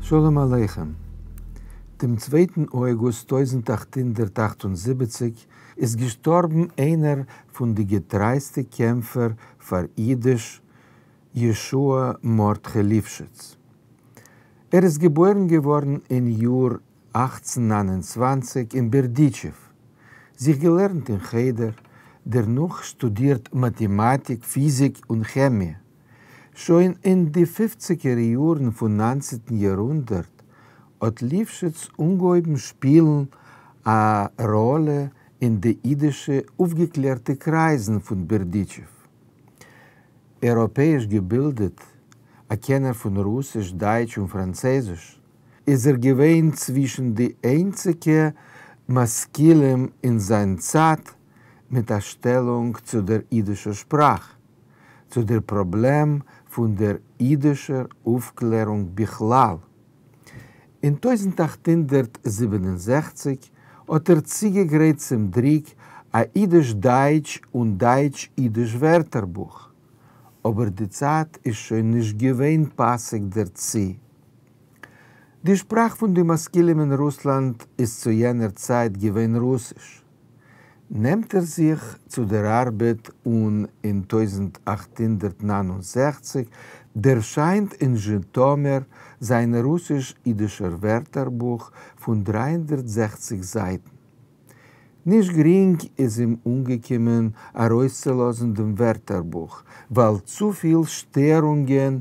שלום עליכם. דעם צווייטן אויגוסט 1878 איז געשטארבן איינער פון די געטרייסטע קעמפער פאר אידיש, יהושע מרדכי ליפשיץ. ער איז געבוירן געווארן אין יאר 1829 אין בערדיטשעוו, זיך געלערנט אין חדר, דערנאך שטודירט מאטעמאטיק, פיזיק און כעמיע. שוין אין די פופציגער יארן פון ניינצנטן יארהונדערט האט ליפשיץ אנגעהויבן שפילן א ראלע אין די אידישע אויפגעקלערטע קרייזן פון בערדיטשעוו. אייראפעאיש געבילדעט, א קענער פון רוסיש, דייטש און פראנצייזיש, איז ער געווען צווישן די איינציגע משכילים אין זיין צייט מיט א שטעלונג צו דער אידישער שפראך, צו דער פראבלעם פון דער אידישער אויפקלערונג בכלל. אין 1867 האט ער צוגעגרייט צום דרוק א אידיש-דייטש און דייטש-אידיש ווערטערבוך, אבער די צייט איז שוין נישט געווען פאסיג דערצו. די שפראך פון די משכילים אין רוסלאנד איז צו יענער צייט געווען רוסיש. נעמט ער זיך צו דער ארבעט און אין 1869 דערשיינט אין זשיטאמיר זיין רוסיש-אידישער ווערטערבוך פון 360 זייטן. נישט גרינג איז אים אנגעקומען ארויסצולאזן דעם ווערטערבוך, ווייל צופיל שטערונגען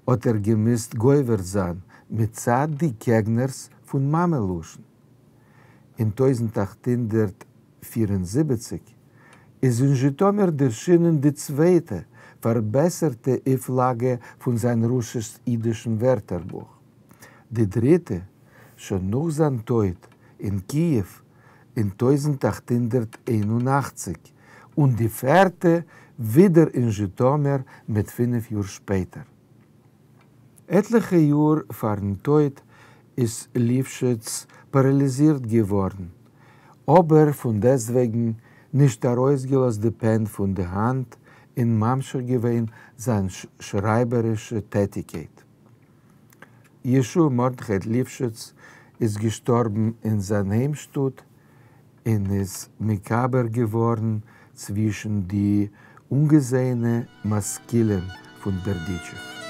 האט ער געמוזט גובר זיין מצד די קעגנערס פון מאמע-לשון. אין 1874 איז אין זשיטאמיר דערשינען די צווייטע, פארבעסערטע אויפלאגע פון זיין רוסיש-אידישן ווערטערבוך. די דריטע, שוין נאך זיין טויט אין קיעוו אין 1881, און די פערטע ווידער אין זשיטאמיר מיט פינף יאר שפעטער. עטליכע יאר פארן טויט איז ליפשיץ פאראליזירט געווארן, אבער פון דעסטוועגן נישט ארויסגעלאזט די פען פון די האנט און ממשיך געווען זיין שרייבערישע טעטיקייט. יהושע מרדכי ליפשיץ איז געשטארבן אין זיין היימשטאט און איז מקבר געווארן צווישן די אנגעזעענע משכילים פון בערדיטשעוו.